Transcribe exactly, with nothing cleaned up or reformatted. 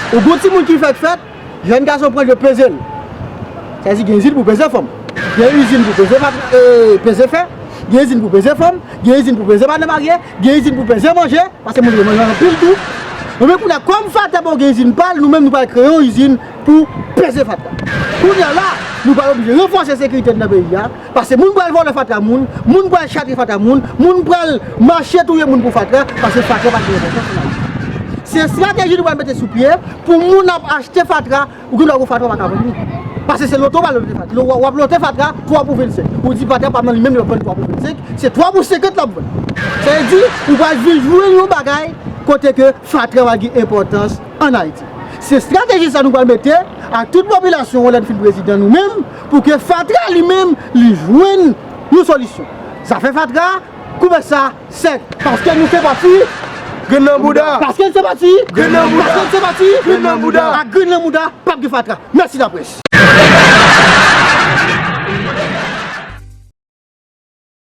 Ou gon timoun ki fèk fèt, jèn gason pran l, yo peze l. Sa di gen izin pou peze fanm. Gen izin pou peze fatra, e, peze fè. Gen izin pou peze fanm. Gen izin pou peze patnè marye. Gen izin pou peze manje. Paske moun yo manje anpil tou. Ebyen kounye a, kòm fatra pa gen izin pa l, nou menm nou pral kreye yon izin pou peze fatra. Kounye a la, nou pral oblije ranfòse sekirite n nan peyi a. Paske moun pral vòlè fatra moun, moun pral chate fatra moun, moun pral mache touye moun pou fatra, paske fatra pa gen enpòtans nan lavi. Se estrateji nou pral mete sou pye pou moun ap achte fatra, ou gen dwa wè fatra w pa ka vann li. Paske se loto w ap lote fatra. W ap lote fatra twa pou vennsenk. Ou di fatra pa nan li menm, li ap vann twa pou vennsenk, se twa pou senkant l ap vann. Sa vle di, ou pral vin jwenn yon bagay kote ke fatra pral gen enpòtans ann Ayiti. Se estrateji sa nou pral mete ak tout popilasyon an lè n fin prezidan nou menm, pou ke fatra li menm li jwenn yon solisyon. Zafè fatra, koupe sa sèk. Paske nou fè pati. Grenn nan bouda. Paske n fè pati. Grenn nan bouda. Paske n fè pati. Grenn nan bouda. Ak grenn nan bouda, p ap gen fatra. Mèsi laprès.